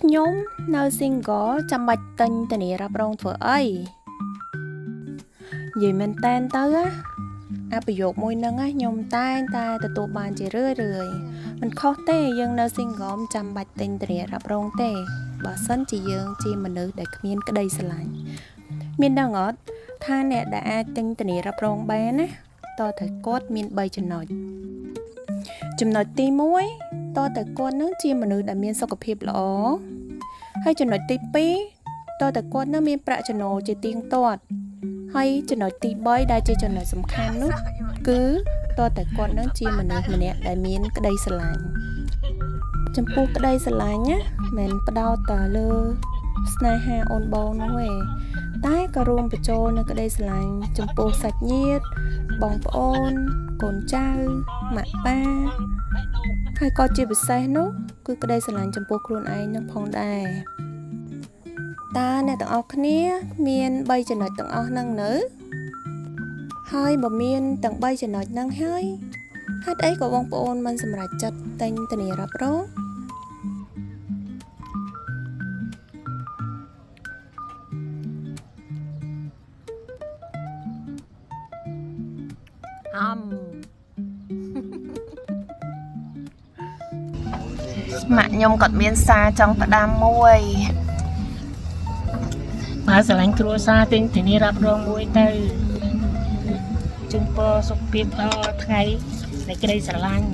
ខ្ញុំនៅ single ចាំបាច់ទិញធានារ៉ាប់រងធ្វើអីនិយាយមែនតែនទៅណាអាប្រយោគមួយហ្នឹងណាខ្ញុំតែងតែទទួលបានជារឿយរឿយមិនខុសទេយើងនៅ single មិនចាំបាច់ទិញធានារ៉ាប់រងទេបើសិនជាយើងជាមនុស្សដែលគ្មានក្តីស្រឡាញ់មានដឹងអត់ថាអ្នកដែលអាចទិញធានារ៉ាប់រងបានណាតើតែគាត់មាន3ចំណុចចំណុចទី1តើតែគាត់នឹងជាមនុស្សដែលមានសុខភាពល្អហើយចំណុចទី2តើតែគាត់នឹងមានប្រាក់ចំណូលជាទៀងទាត់ហើយចំណុចទី3ដែលជាចំណុចសំខាន់នោះគឺតើតែគាត់នឹងជាមនុស្សម្នាក់ដែលមានក្តីស្រឡាញ់ចំពោះក្តីស្រឡាញ់ណាមិនផ្ដោតតែលើស្នេហាអូនបងនោះទេតែក៏រួមបញ្ចូលនៅក្តីស្រឡាញ់ចំពោះសាច់ញាតិបងប្អូនកូនចៅម៉ាក់ប៉ាហើយក៏ជាពិសេសនោះគឺក្តីស្រឡាញ់ចំពោះខ្លួនឯងនឹងផងដែរតើអ្នកទាំងអស់គ្នាមាន3ចំណុចទាំងអស់ហ្នឹងនៅហើយបើមានទាំង3ចំណុចហ្នឹងហើយហេតុអីក៏បងប្អូនមិនសម្រេចចិត្តទិញធានារ៉ាប់រង អំ ម៉ាក់ខ្ញុំគាត់មានសារចង់ផ្ដាំមួយ បើស្រឡាញ់គ្រួសារទិញធានារ៉ាប់រងមួយទៅជូនពរសុខភាពដល់ថ្ងៃនៃក្តីស្រឡាញ់